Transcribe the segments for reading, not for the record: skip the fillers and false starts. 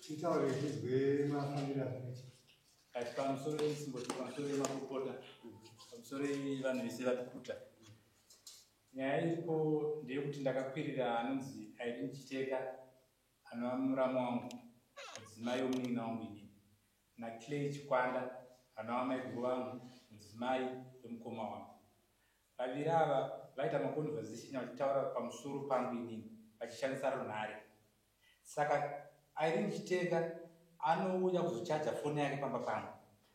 Titaure tizwe mafambiro azvakaita. Kati pamusoro esimboti, pamusoro yemakupota, pamusoro yevanhu vese vari kuta. Nyaya iripo ndeyekuti ndakakwirira anonzi Irene Chiteka, anova muramu wangu, mudzimai wemunin'ina wangu inini, naClay Chikwanda, anova maiguru vangu, mudzimai wemukoma wangu. Vaviri ava vaita maconversation vachitaura pamusoro pangu inini vachishandisa runhare. Saka Irene Chiteka anouya kuzochaja foni yake pamba pangu.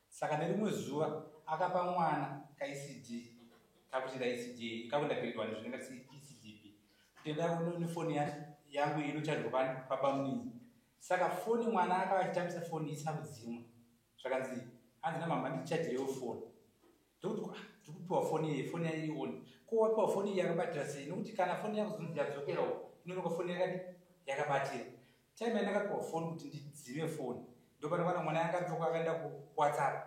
Saka nerimwe zuva akapa mwana kaECD, kakuti ECD, kakuenda grade 1, zvinenge ECDB, kuti enda nefoni yangu inochajwa pabamunini. Saka foni mwana akava achitambisa foni isina kudzimwa. Zvakanzi hanzi namama, "Ndichajirewo foni." Ndokuti, "Ah, ndiri kupiwa foni iyi, foni yaioni ko wapiwa foni iyi yakabatira sei?" Nokuti kana foni yakuzonzi yadzokerawo, inonoka foni yakadi yakabatira. Time yandakapiwa foni kuti ndidzime foni, ndopanokwana mwana yanga aritoka akaenda kuWhatsApp,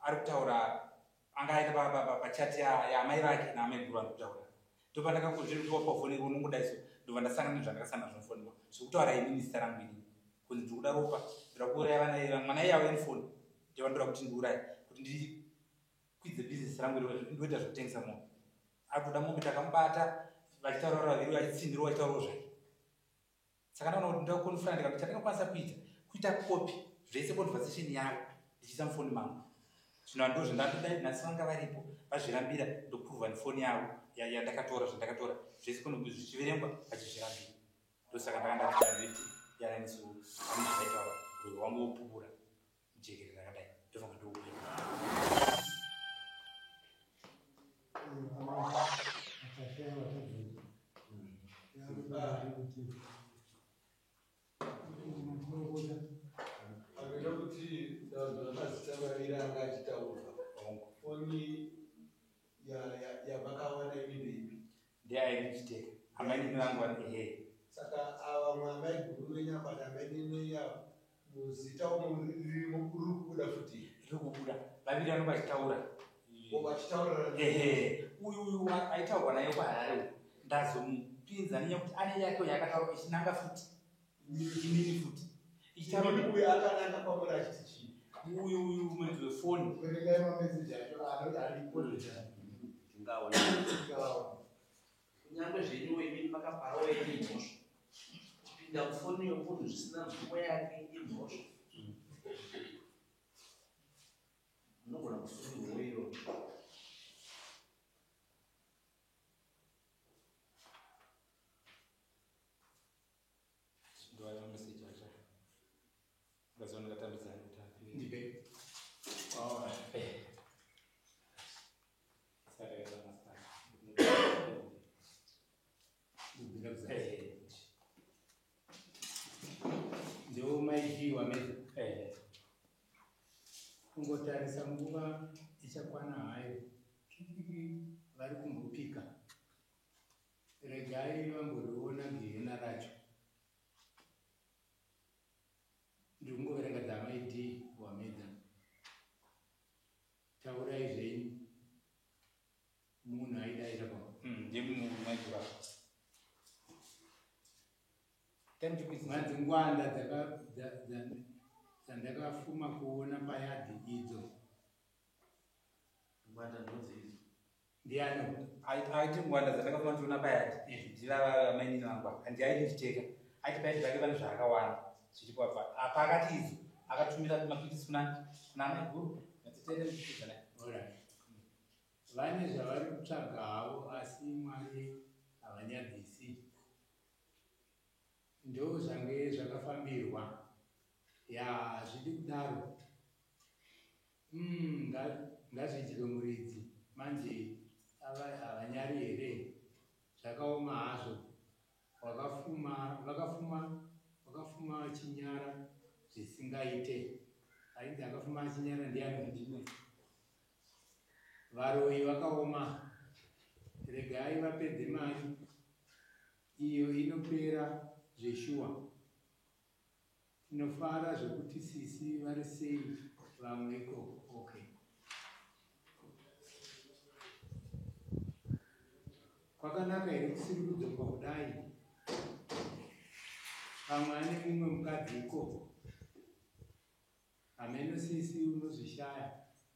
ari kutaura, anga aenda pachat yaamai vake naamai guru vari kutaura. Ndopandakangozviri wapiwa foni unongodai so, ndobva ndasangana nezvandakasangana nazvo mufoni ma zvekutaura inini zita rangu inini, kunzi ndiri kuda ropa, ndira kuuraya vana, mwana iyavo nefoni ndovandoda kuti ndiuraye kuti ndikwidze bhizinesi rangu iro, ndoita zvekutengesa mombe. Ari kuda mombe, takamubata vachitaura vaviri, vachitsinhirawo, vachitaurawo zvake. Saka ndaona kuti ndakuconfront, ndikati chandingakwanisa kuita kuita copy zvese conversation yavo ndichiisa mufoni mangu. Zvino ndo zvandandodai nhasi vanga varipo vazvirambira, ndoprova nefoni yavo yandakatora, zvandakatora zvese zvichiverengwa vachizvirambira. Ndosaka ndanga ndati yananiso ane zvaitaura rwendo wangu wopupura mujekerere rakadai, ndofanga ndouya. Akashaya vatadzidza kuti makurukota. Akaita kuti ndanzwa mazita maviri anga achitaurwa. Foni yavakawana imi ndeipi? NdeaIrene Chiteka, amainini vangu vari, ehe. Saka ava mwamaiguru venyu apa namainini venyu ava, muzita umu ririmo, riri kubuda futi? Riri kubuda, vaviri vanenge vachitaura. Vachitaurira. Ehe, uyu aitaurwa naye kuHarare uyu ndazomupinza nenyaya yekuti ane yake yakataura ichinanga futi inini futi ichitaura. Uyu akananga kwamuri achiti chii? Uyu muridzi wefoni. Verengai mameseji acho aripo. Tingaona. Kunyange zvenyuwo imini makaparawo yenyu imhosva. Kupinda mufoni yomunhu zvisina mvumo yake imhosva, munogona kusungirwa iro. Ndovaya mameseji acho ngaziva ndakatambidzana kuti apinde. Ndipe. Saka yakanasana. Kubvira kuzasi. Ehe. Ndiwo maijiwa meza. Ehe. Kungotarisa nguva ichakwana hayo. Kikiki, vari kumbopika, regai vamboriona gehena racho. Ndiri kungoverenga dzamai D Wamedza. Taurai zvenyu, munhu aidaira pa Ndimumaigura. Madzingwanda dzandakafuma kuona payadhi idzo. Ngwanda ndodzi idzo? Ndiani? Aiti ngwanda dzandakafuma ndiona payadhi izvi ndivava vamainini vangu ava. Handi aiti ndichiteka, aiti payadhi pake pane zvaakawana zviripo apa. Apa akati idzo akatumira mapikisi kuna maiguru natitende muchidzana. Alright. Vane zvavari kutsvaga havo, asi Mwari havanyadzisi. Ndo zvange zvakafambirwa ya, hazvidi kudaro. Ngazvidyiwe muridzi manje. Havanyari here? Zvakaoma hazvo. Wakafuma, vakafuma, wakafuma vachinyara zvisingaite. Ainzi akafuma achinyara ndiani? Ndine. Varoyi vakaoma, regai vapedze mari iyo, inopera zveshuwa. Tinofara zvekuti sisi vari sei vamwe ikoko? Okay, kwakanaka here kusiri kudzoka kudai? Pamwe ane mumwe mukadzi ikoko. Hameno sisi, unozvishaya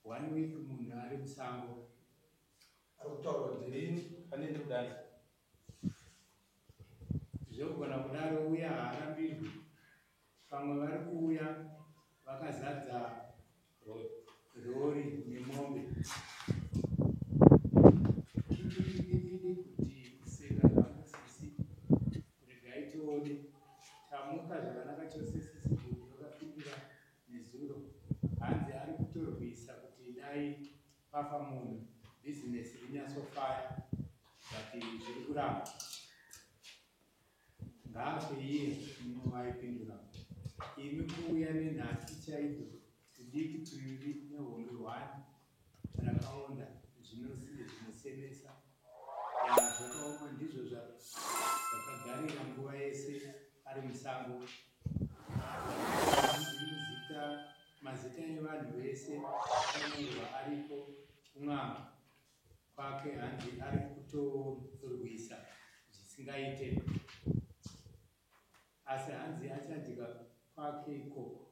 one week munhu ari musango. Ari kutaurwa Ndini pane ndiri kudai. Zvogona kudaro, uya haarambirwi. Pamwe vari kuuya vakazadza rori nemombe. Kikikikiki, kuti kuseka zvangu sisi. Regai tione. Tamuka zvakanaka chose sisi. Bhudhi vakapindura nezuro. Hanzi ari kutorwisa kuti dai pafa munhu, bhizinesi rinyatsofaya, but zviri kuramba. Ngaafe iye, mumwe vaipindura. Imi kuuya nenhasi chaidzo, tudiki tuviri nehombe 1 rakaonda, zvinosemesa. Ya, zvakaoma. Ndizvo zvakagarira nguva yese ari musango. Hanzi mazita evanhu vese akanyorwa ariko kun'anga kwake. Hanzi ari kutorwisa zvisingaite, asi hanzi achadya kwake ikoko.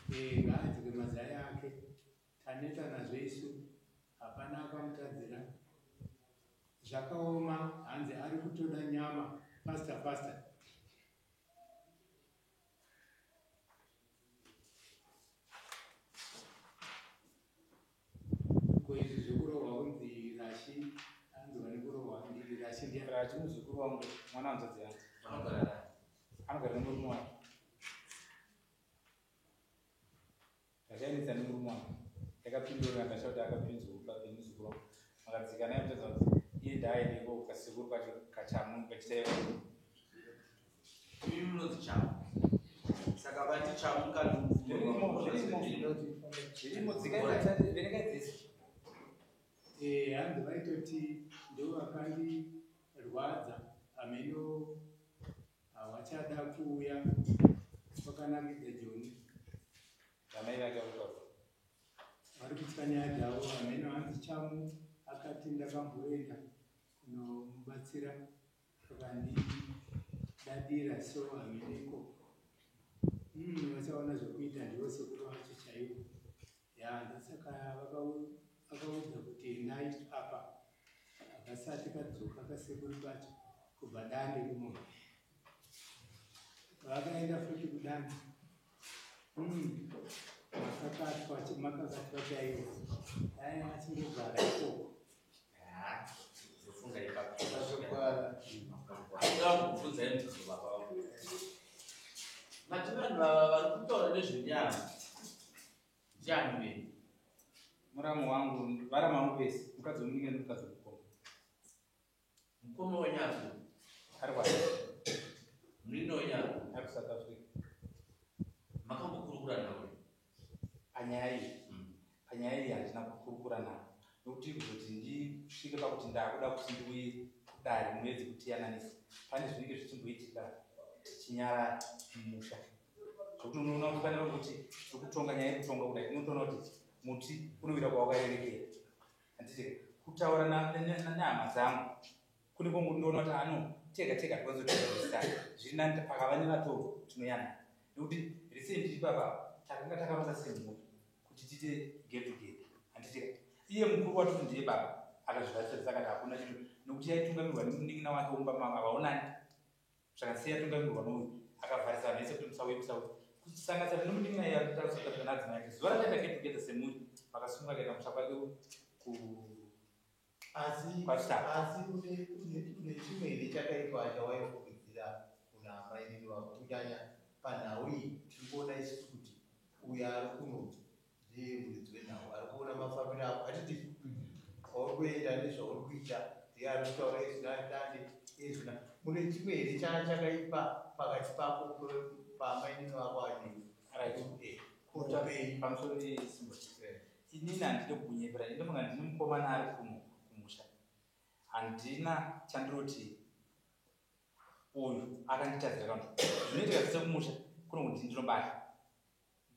Ngaadye mazai ake, taneta nazvo isu. Hapana akamutadzira. Zvakaoma. Hanzi ari kutoda nyama faster faster. Ko izvi zvekurohwa, kunzi Rashi anzwa nekurohwa, ndi Rashi ndiye? Rachi muzukuru wangu, mwana wanzvadzi yangu. Anogara naye? Anogara nemurume wake. Ndachainetsa nemurume wake, yakapindura. Ndasha kuti akapinzwa papi muzukuru wangu, makadzika naye mutadza kuti iye ndaaendeko kasekuru kacho kachamu kachitaiva. Imi munonzi Chamu, saka vati Chamu. Zvirimo, zvirimo. Zvirimo, dzikai, verengai dzese. Hanzi vaitoti ndo vakandirwadza. Hameno, havachada kuuya kwakanakidza Joni. Vamai vake vakutaura. Vari kutya nyaya dzavo. Hameno, hanzi Chamu akati ndakamboenda kunomubatsira, akandidadira. So hameno ikoko. Vachaona zvekuita, ndivo sekuru vacho chaivo. Ya, ndosaka vakaudza kuti endai apa. Hakasati kadzoka kasekuru kacho kubva Dande kumombe. Vakaenda futi kuDande. Makakatwa chaivo. Dai achingogara ikoko. Ndofunga ipapo. Azogara. Ndinoda kubvunzai mubvunzo, baba vangu. Mati vanhu ava vari kutaura nezvenyama ndiani venyu? Muramu wangu, varamu vangu vese, mukadzi wemunin'ina nemukadzi wemukoma. Mukoma wenyama? Ari kwai. Munin'ina wenyama? Ari kuSouth Africa. Makambokurukura nawe? Panyaya iyi, panyaya iyi handina kukurukura navo, nokuti kuzoti ndisvike pakuti ndakuda kuti ndiuye kudare muedzi kutiyananisa, pane zvinenge zvichimboitika tichinyarara mumusha, zvokuti unoona kuti pane kuti tiri kutonga nyaya yekutonga kudai, unotoona kuti muti unowira kwawakarerekera. Handiti kutaura nehama dzangu kune kongondoona kuti ano tega tega tikwanisa zviri nani. Pakava nevatorwa tinoyanana, nekuti recent ipapa takanga takaronga semhuri kuti tiite get together. Handiti iye mukuru watoti ndiye baba akazvivarisadzisa, akati hakuna chinhu, nokuti yaitungamirwa nemunin'ina wake womba mama, havaonani. Zvakasiya yatungamirwa nouyu, akavharisa vanhu vese kuti musauye, musauye, kusanganisa nomunin'ina iye ari kuSouth Africa naadzimai ake. Zuva rataita get together semhuri, vakasunga akaenda musha kwake ku Asi kwaChitapa. Asi une chimwe here chakaipa chawaifungidzira kuna amainini vako, kunyanya panhau iyi? Tiri kuona isusu kuti uyo ari kuno ndiye muridzi wenhau, ari kuona mafambiro ako, hatiti kwauri kuenda nezvauri kuita, ndiye ari kutaura izvi Dande izvina. Mune chimwe here chakaipa pakati pako paamainini vako anei? Right. Upenyu. Pamusoro yesimba, inini handide kukunyepera. Ndinofunga ndine mukomana ari kuno kumusha. Handina chandinoti uyu akanditadzira kanhu. Zvinoitika zvese kumusha kunonzi ndinobata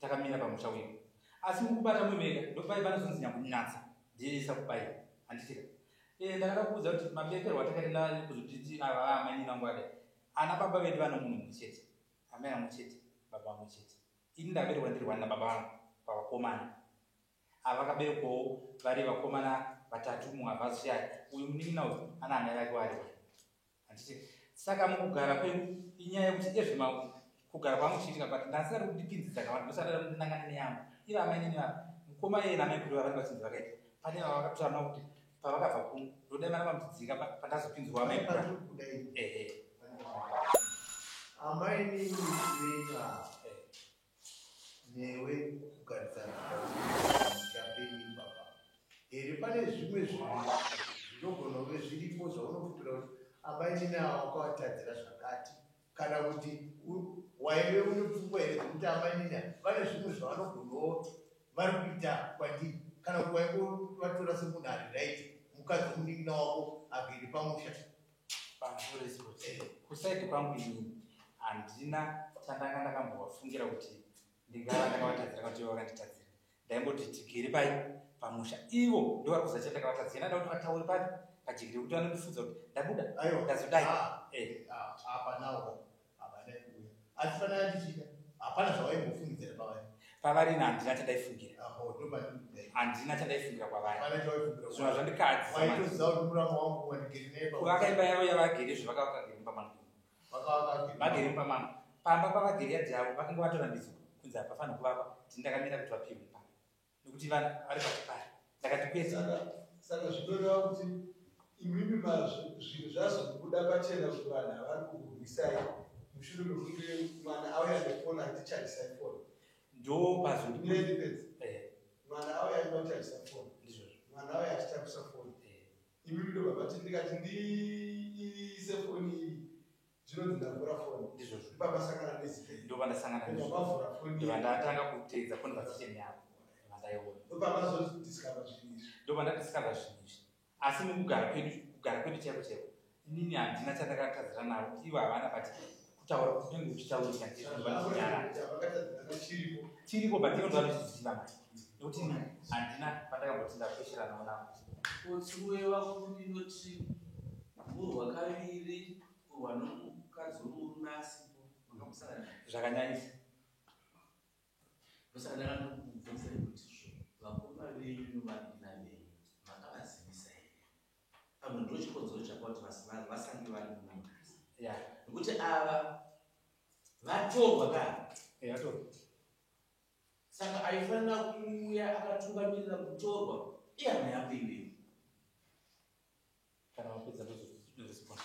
takamira pamusha wedu, asi mukubata mumega ndopai panozonzi nyakunatsa ndiyeisa kubaira. Handitika ndakada kuudza kuti mabekerwo atakaita kuzotiti ava amainini vangu adai, ana baba vedu vano munhu mumwe chete, amai vamwe chete, baba vamwe chete. Ini ndakaberekwa ndiri one nababa vangu pavakomana. Ava vakaberekwawo vari vakomana vatatu, mumwe abva. Uyu munin'ina uyu ana amai vake vari one, handiti? Saka mukugara kwedu inyaya yekuti ezvima kugara kwangu chiitika, but ndasingadi kundipinzi dzakawanda, ndosada ndinangane neyangu. Ivo amainini vava, mukoma iye namaikuru vavanenge vachinzi vakaita pane vavakataura kuti pavakabva kuno, ndodai mana mamuchidzika pandazopinzwa amaikuru. Patiri kudai, Ehe. Amainini venyu ava newe kugarisana pamusha penyu baba here, pane zvimwe zvinhu zvinogona kunge zviripo zvaunofungira kuti amainini ava wakavatadzira zvakati, kana kuti waive une pfungwa here dzekuti amainini ava vane zvimwe zvavanogonawo vari kuita kwandiri, kana kuti waingovatora semunhu ari right, mukadzi wemunin'ina wako agere pamusha? Pamusoro isipo, kuside kwangu inini handina chandanga ndakambovafungira kuti ndingava ndakavatadzira kana kuti ivo vakanditadzira. Ndaimboti tigere pai pamusha, ivo ndo vari kuziva chandakavatadzira. Ndada kuti vataure papi pajekere kuti vanondifudza kuti ndabuda Aiwa. ndazodai. Ah, ah, hapanawo, hapana kuuya, asi pana ndichida hapana zvawaimbofungidzira pavari? Pavari ina handina chandaifungira. Apo ndopandiri kudai. Handina chandaifungira kwavari. Hapana chawaifungira? Zvinhu zvandikadzi. Waitoziva kuti muramo wangu wandigere naye? Kuvaka imba yavo yavagere izvo, vakavaka mumba mangu. Vagere mumba mangu, pamba pavagere yadhi yavo vakanga vatorambidzwa kunzi hapafanira kuvakwa. Tini ndakamira kuti vapiwe mupaka nekuti vanhu vari pachipari. Ndakati kwete. Saka zvinoreva kuti imimi zvinhu zvazobuda pachena kuti vanhu havari kukurwisai mushure mekunge mwana auya nefoni atichajisai foni. Ndo pazvo. Ndipedzi. Mwana auya achibachajisa foni. Ndizvozvo. Mwana auya achitambisa foni. Imimi ndobva vati ndikati ndiise foni iyi zvinonzi ndavhura foni. Ndizvozvo. Ndipapasangana nezita iri. Ndo pandasangana. Ndobva mavhura foni. Ndobva ndatanga kuteedza conversation yavo, ndobva ndaiona. Ndopamazodiscover zvinhu izvi. Ndobva ndadiscover zvinhu izvi. Asi mukugara kwedu, kugara kwedu chaiko chaiko, inini handina chandakatadzira navo, ivo havana, but kutaura kunenge kuchitaurika ndizvo. Chavakatadzirana chiripo. Chiripo, but ivo ndo vanochiziva manje, nekuti ini handina pandakamboti ndakwesheranawo navo. Kotsuwe wako inoti kurwa kaviri, kurwa nomukadzi wemurume asipo, makambosangana nazvo? Zvakanyanyisa. Ndosaka ndakandokubvunzai kuti zvo vakoma venyu nevanina venyu makavazivisa here? Pamwe ndo chikonzero chapa kuti vasange vari muno nhasi. Nekuti ava vatorwa kana Vatorwa. Saka aifanira kuuya akatungamirira kutorwa ihama yako iweyo. Kana wapedza ndozorespond.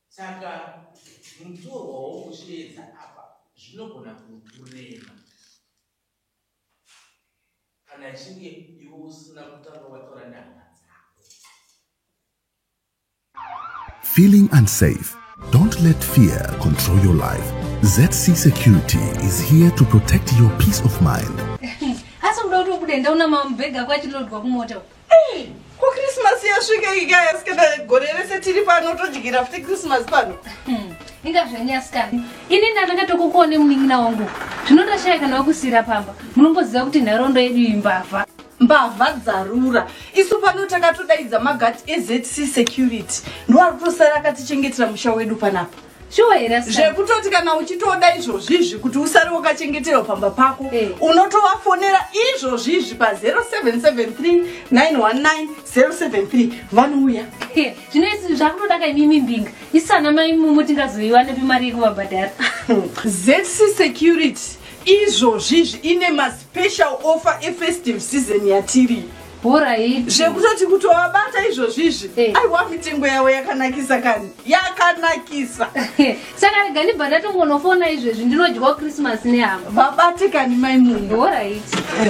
Saka mutorwa wokusheedza apa zvinogona kurema kana ichinge iwe usina kutanga wataura nehama dzako. Feeling unsafe? Don't let fear control your life. ZC Security is here to protect your peace of mind. Asi kuda kuti ubude, ndaona mamubhegi ako achilodwa kumota. Kukrismasi yasvika ikaya, sikana, gore rese tiri pano todyira futi Krismasi pano. Inga zvenyasikana, ini ndandakatokukuone munin'ina wangu, zvino ndashaya kana wakusiyira pamba. Munomboziva kuti nharaunda yedu iyi mbavha. Mbavha dzarura. Isu pano takatodaidza magadhi eZC Security, ndo ari kutosara akatichengetera musha wedu panapa. Shuwa here, asikana? Zvekutoti kana uchitoda izvozvizvi kuti usare wakachengeterwa pamba pako, unotovafonera izvozvizvi pa0773 919 073, vanouya. Zvino isi zvakutodaka imimi mbinga, isu ana mai mumu tingazoiwa nepi mari yekuvabhadhara? ZC Security izvozvizvi ine maspecial offer efestive season yatiri. Alright. Zvekutoti kutovabata izvozvizvi, aiwa, mitengo yavo yakanakisa kani, yakanakisa. Saka rega ndibva ndatongonofona izvezvi, ndinodyawo Christmas nehama. Vabate kani, mai mungu. Alright.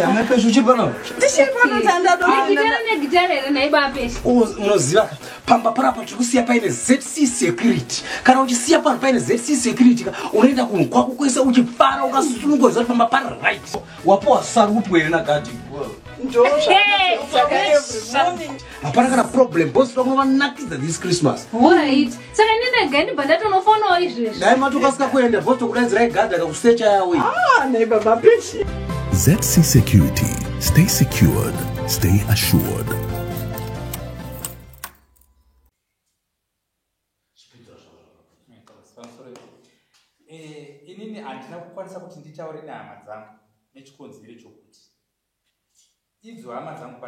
Amai Peshu, uchiri pano? Ndichiri pano, tandado. Gitara negitara here naiba Peshu? Unoziva ka, pamba panapa tiri kusiya paine ZC Security. Kana uchisiya pano paine ZC Security ka, unoenda kunhu kwako kwese uchifara, ukasunungwa ziva kuti pamba pari right. Wapiwa sarupu here nagadhi? Hapana kana problem, boss vakunovanakidza this Christmas. Alright, saka ndinega ndibva ndatonofonawo izvezvi. Dai matokasika kuenda, boss tokudaidzirai gadhi akakusecha yawe. Ah, naiba mapeshi. ZC Security. Stay secured. Stay assured. Pamusoro, inini Handina kukwanisa kuti nditaure nehama dzangu nechikonzero chokuti idzo hama dzangu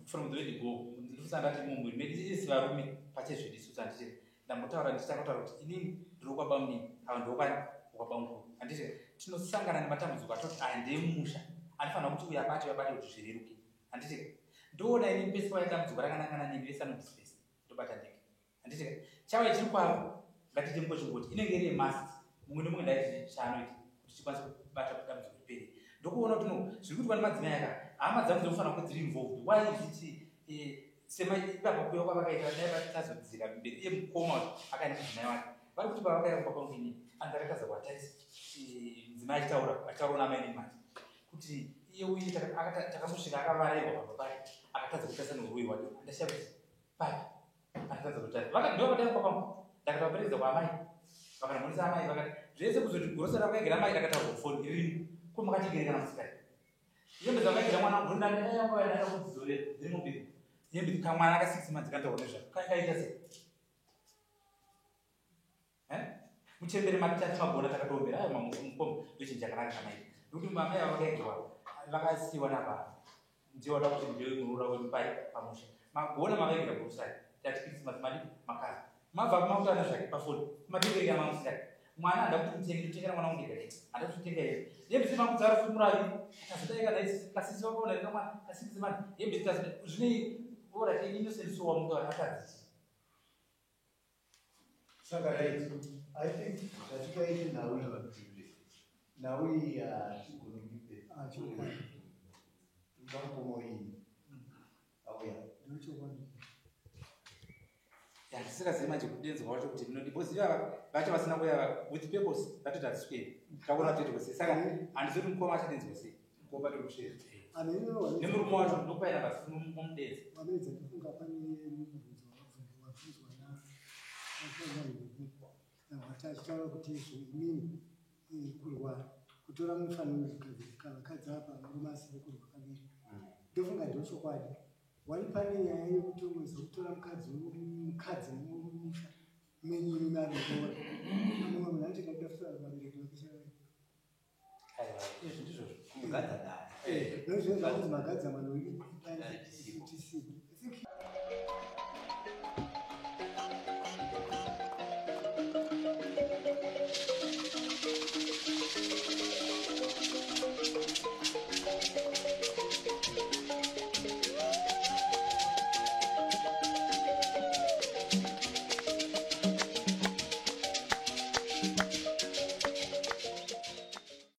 from the word go, ndinofanira ndati mumhuri medu isi varume pachezvedu isusu, handiti? Ndambotaura, ndichitanga kutaura kuti inini ndiri kwabamunini, ava ndokwani kwabamukuru, handiti? Tinosangana nematambudziko atoti aya ndeemumusha, anofanira kuti uyu abate, uyu abate kuti zvireruke, handiti? Ndoona inini pese pauya dambudziko rakanangana neni, vese anodisipesa, ndobata ndega, handiti? Chauya chiri kwavo, ngatite mukochingoti inenge iri yemust, mumwe nemumwe ndaiti chaanoita kuti tikwanise kubata dambudziko ripere. Ndokuona kuti no, zviri kuitwa nemadzimai aka, hama dzangu dzinofanira kunge dziri involved. Why is it sema ipapa kuuya kwavakaita, dai tazodzika mberi, iye mukoma akaenda mudzimai wake, vari kuti pavakaenda kumba kwangu inini anzi akatadza kuatarisa mudzimai achitaura, achitaura namaini manje kuti iye uye takambosvika akavarairwa pamba pake, akatadza kutarisa neuroyi hwake. Andashiya kuti papi akatadza kutarisa, ndo vakatanga kumba kwangu, ndakatovaperekedza kwaamai, vakanamhoresa amai, vakati zvese kuzoti gorosa rakaigira amai rakataurwa kufoni ririmo, ko makatiigere kana musikati hembe dzakaigira mwana wangu, ndandaakudzorera dziri mubhini hembe, kamwana ka 6 months kataurwa nezvako kaita sei? Muchembere matatu magona takatombera ayo mukoma, ndochinhu chakanaka kamaita, nekuti mamai ava vakaigirwa vakasiyiwa nababa, ndiwo wada kuti ndiwe muroora wedu pai pamusha, magona mavaigira grocery, tati Christmas madi makazi mabva kumakutaura nezvake pafoni kumatengereka mamusikati mwana, handa kuti mutenge, ndotengera mwana wangu ndega, handa kuti tenga hembe, hembe dzemakudzara futi muravi tazodai kana kasisi vakaona rina mwana kasisi mani hembe tazodai zvinei ora innocent, so wamuka akadzi. Saka right, I think zvatikaite nhau iyi, nhau iyi hatigoni kuipedza. Bamukoma iyi auya. Ndochokwadi. Handisingazivi manje kudenzwa wacho kuti ndinodi, because ivava vacho vasina kuuya with purpose, vatoti hatisweri, takuona kuti toite sei. Saka handisi kuti mukoma achadenzwa sei, mukoma tiri nemurume wacho, ndokupaina basi mumudenza. Vanoedza, ndofunga pane mubvunzo wabvunzwa wati achitaura kuti izvo imini kurwa kutora mufananidzo kavakadzi apa murume asiri kurwa kaviri, ndofunga ndochokwadi. Wani pane nyaya yekuti umwezi kutora mukadzi, mukadzi mumusha menyu imi maroora, mumwe munhu anoti ndakuda kutora vabereki vake chaivo. Aiwa, izvi ndizvozvo. Mugadza dare. Nozvinhu zvakunzi magadza mwana tisiku.